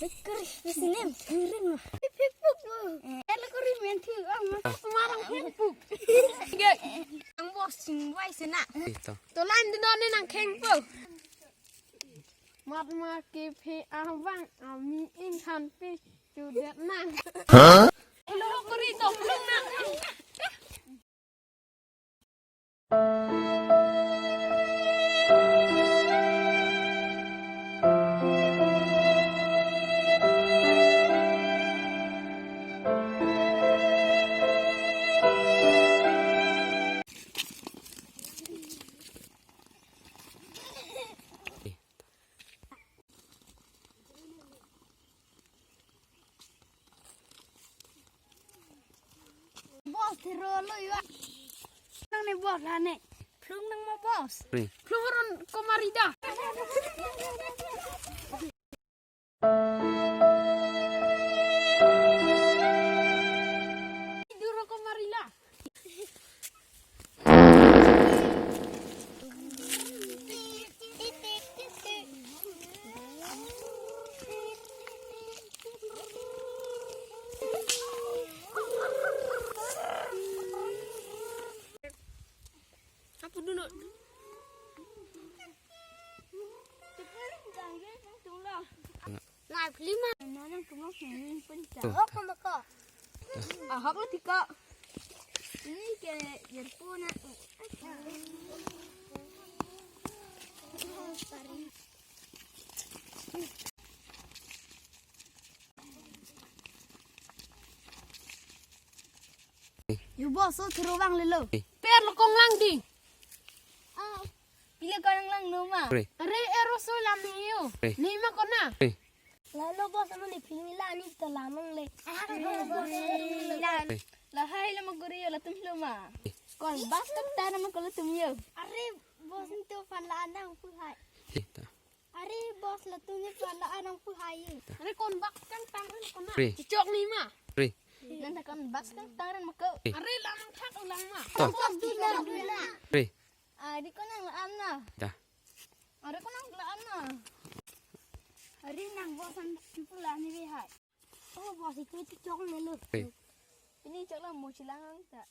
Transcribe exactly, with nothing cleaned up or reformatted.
Kuri, misi nem, kuri mo. Pipuk mo. Ela kuri men thu, ah, mas marang pipuk. Ge, ang boss sing wai sena. Ito. To line din don nang kheng po. Mat ma kephe abang, ami inghan pe chudet nang. Hah? Lo kuri to, lo nang. Boss, thero lo iwa. Nang ne boss la ne. Phlung nang ma boss. Re. Phlung ron komari da. Duro komari la. Apa dulu? Ngai pli ma. Nanang kumang sini pun. Tuh. Oh, kamu kok. Ahok lo tiko. Ini ke jerpona. Yo boss, so thero bang lelo. Eh. Per lo kong lang di. Ah, pile kong lang lo ma. Re. Are ero so lam ni yo. Re. Ni ma kona. Re. Lalo boss, amo ni phini la ni to lamang le. Ah, boss, ni la. Re. Lahai lo ma guri yo, latum lo ma. Re. Kon bas tak tana ma ko latum yo. Are boss, ni to phan la anang pu hai. Re, ta. Are boss, latum ni phan la anang pu hai. Are kon bak kangtang ren kona. Re. Chichok ni ma. Re. Nang ta kon bak kangtang ren ma ko. Re. Are lamang thak ulang ma. To. Boss, du na, du na. Re. Are kon nang la an na. Da. Are kon nang la an na. Are nang boss an pu la ni ve hai. Oh boss, itu chichok ni lo. Re. Ini chok la mo chilang ta.